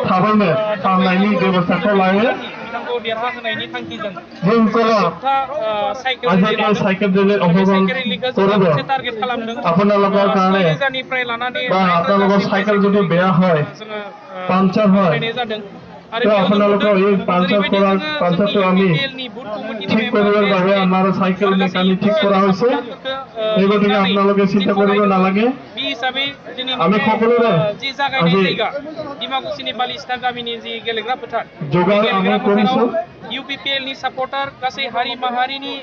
थाबैनो फाहामनायनि बेब'स्थाखौ लायो जों साइकेल दिले অংশগ্রহণ করব আপোনালোকৰ কাৰণে বা আপোনালোকৰ সাইকেল যদি বেয়া হয় পাঞ্চাৰ হয় তো আপোনালোকৰ এই পাঞ্চাৰটো আমি ঠিক কৰিবৰ বাবে আমাৰ সাইকেল মেকানিক ঠিক কৰা হৈছে এই গতিকে আপোনালোকে চিন্তা কৰিব নালাগে আমি সকলোৰে আজি ডিমাকুছিনি বালিস্তা গাमिनि जि गेलेग्रा फोथार যোগাৰ আমি কৰিছো UPPL नि सापर्टार गासै हारि माहारिनि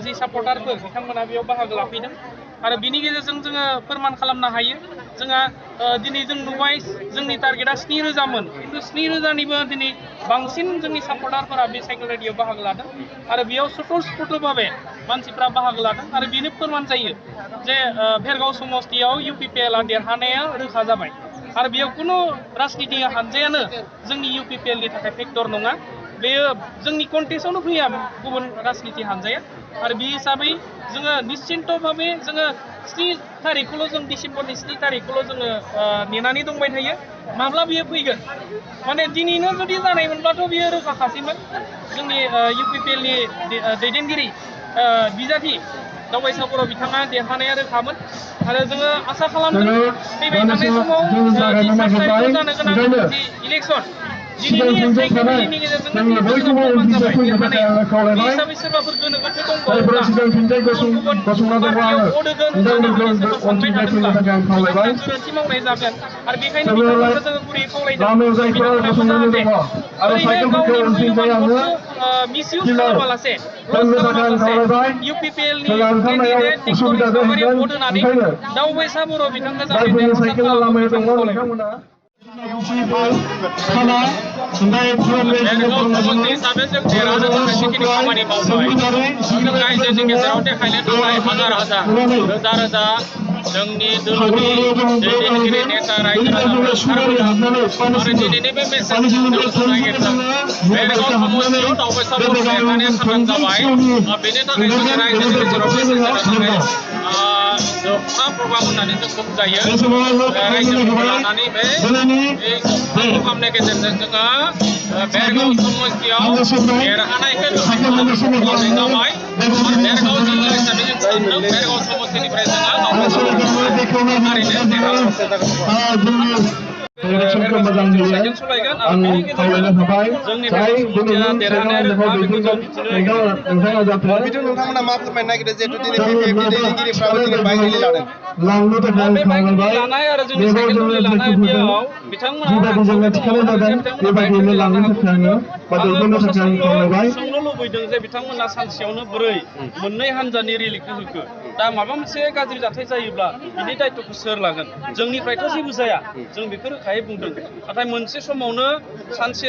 जि सापर्टारफोर बिथांमोना बेयाव बाहागो लाफैदों आरो बिनि गेजेरजों जोङो फोरमान खालामनो हायो जोंहा दिनै जों नुबाय जोंनि टारगेटआ 7000 मोन किन्तु 7000 निबो दिनै बांसिन जोंनि सापर्टारफोरा बे साइकेल रेडियाव बाहागो लादों आरो बेयाव स्वतःस्फूर्तभावे मानसिफ्रा बाहागो लादों आरो बेनो फोरमान जायो जे भेरगाव समष्टियाव UPPL आ देरहानाया रोखा जाबाय आरो बेयाव कुनु राजनीति हानजायानो जोंनि UPPL नि थाखाय फेक्टर नङा बेयो जोंनि कन्टेस्टआवनो फैया गुबुन राजनीति हानजाया आरो बे हिसाबै जोङो निश्चिन्तभावे जोङो 7 तारिखखौल' जों डिसेम्बरनि 7 तारिखखौल' जोङो नेनानै दंबाय थायो माब्ला बियो फैगोन माने दिनैनो जुदि जानाय मोनब्लाथ' बियो रोखाखासैमोन जोंनि UPPL नि दैदेनगिरि बिजाथि दावबायसा बर' बिथाङा देरहानाया रोखामोन आरो जोङो आसा खालामदों फैबाय थानाय समाव जानो गोनां जि इलेक्सन दिनैनि साइकेलनि गेजेरजों हिसाबै सोरबाफोर गोनो गोथो दंबावोब्ला गुबुन पार्टियाव भट होगोन होननानै सोरबा सानबाय थादोंब्ला बिथांमोना गोरोन्थि मावनाय जागोन आरो बेखायनो बिथांमोनखौ जोङो गुरैयै खावलायदों बिथांमोनाबो जाहाथे ओरैनो गावनि मुल्यबान भटखौ मिसइउज खालामालासे लस खालामालासे UPPL नि केन्डिडेट टेक्ट'रिक सावगारियाव भट होनानै दावबायसा बर' बिथांखौ जाहाथे देरहासार खालामो जों खावलायदों खाना ओमफ्राय भेरगाव समष्टि हिसाबै जों देरहानो थाखाय जिखिनि खामानि मावबाय जों रायजोनि गेजेराव देखायनो थाखाय हाजार हाजार रोजा रोजा जोंनि दोलोनि दैदेनगिरि नेता रायजो राजाफोरा ओंखारबोदों आरो दिनैनि बे मेसेजखौ जों नागिरदों भेरगाव समष्टियाव दावबायसा बर' देरहानाया खाथां जाबाय बेनि थाखाय जोङो रायजोनि गेजेराव मेसेज होनो थाखाय जोबथा प्रग्राम होननानै जों बुंजायो रायजोफोरखौ लानानै बे प्रग्रामनि गेजेरजों जोङो भेरगाव समष्टियाव देरहानायखौ रोखा खालामनाय जाबाय आरो भेरगाव जिल्ला हिसाबै जों सानदों भेरगाव समष्टिनिफ्राय जोङो इलेक्शनखौ मोजां होयो आं खावलायनो थाबाय जाय दिनैनि नोंथाङा जाहाथे नोंथांमोना मा फोरमायनो नागिरदों जिहेतु दिनै PPFनि दैदेनगिरिफ्राबो दिनै बाइक रेलि लादों लांनो थाखाय खावलायबाय बेयाव जोङो जिबायदि जोङो थिखानाय जादों बेबायदिनो लांनो थाखाय आङो बा दैदेननो थाखाय आं खावलायबाय सोंनो लुबैदों जे बिथांमोना सानसेयावनो बोरै मोननै हानजानि रेलिखौ होखो दा माबा मोनसे गाज्रि जाथाय जायोब्ला बिनि दायित्वखौ सोर लागोन जोंनिफ्रायथ' जेबो जाया जों बेखौ रोखायै बुंदों नाथाय मोनसे समावनो सानसे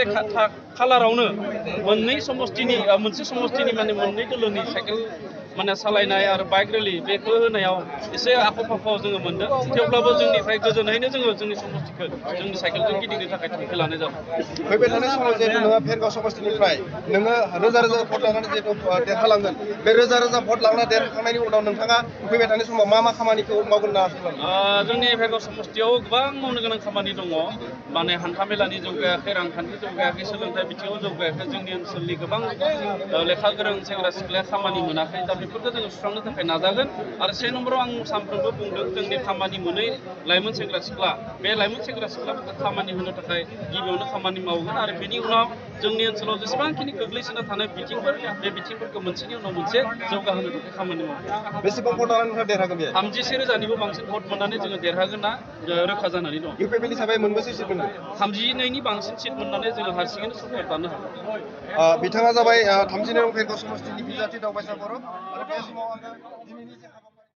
खालारावनो मोनसे समष्टिनि माने मोननै दोलोनि साइकेल माने सालायनाय आरो बाइक रेलि बेखौ होनायाव एसे आख' फाख' जोङो मोनदों थेवब्लाबो जोंनिफ्राय गोजोनैनो जोङो जोंनि समष्टिखौ जोंनि साइकेलजों गिदिंनो थाखाय थांखि लानाय जादों फैबाय थानाय समाव जिहेतु नोङो भेरगाव समष्टिनिफ्राय नोङो रोजा रोजा भट लानानै जिहेतु देरहालांगोन बे रोजा रोजा भट लांना देरहाखांनायनि उनाव नोंथाङा फैबाय थानाय समाव मा मा खामानिखौ मावगोन होनना आसा खालामो जोंनि भेरगाव समष्टियाव गोबां मावनो गोनां खामानि दङ माने हान्थामेलानि जौगायाखै रांखान्थि जौगायाखै सोलोंथाइ बिथिङाव जौगायाखै जोंनि ओनसोलनि गोबां लेखा गोरों सेंग्रा सिख्लाया खामानि मोनाखै दा बेफोरखौ जोङो सुस्रांनो थाखाय नाजागोन आरो से नम्बराव आं सानफ्रोमबो बुंदों जोंनि खामानि मोनै लाइमोन सेंग्रा सिख्ला बे लाइमोन सेंग्रा सिख्लाफोरखौ खामानि होनो थाखाय गिबियावनो खामानि मावगोन आरो बेनि उनाव जोंनि ओनसोलाव जेसेबांखिनि गोग्लैसोना थानाय बिथिंफोर बे बिथिंफोरखौ मोनसेनि उनाव मोनसे जौगाहोनो थाखाय खामानि मावगोन बेसेबां भट लानानै नोंथाङा देरहागोन बे 31,000निबो बांसिन भट मोननानै जोङो देरहागोन ना रोखा जानानै दं UPPL हिसाबै मोनबेसे सिट मोनदों 32नि बांसिन सिट मोननानै जोङो हारसिङैनो सरकार दानो हागोन बिथाङा जाबाय 32 भेरगाव समष्टिनि बिजाथि दावबायसा बर' आरो बे समाव आङो दिनैनि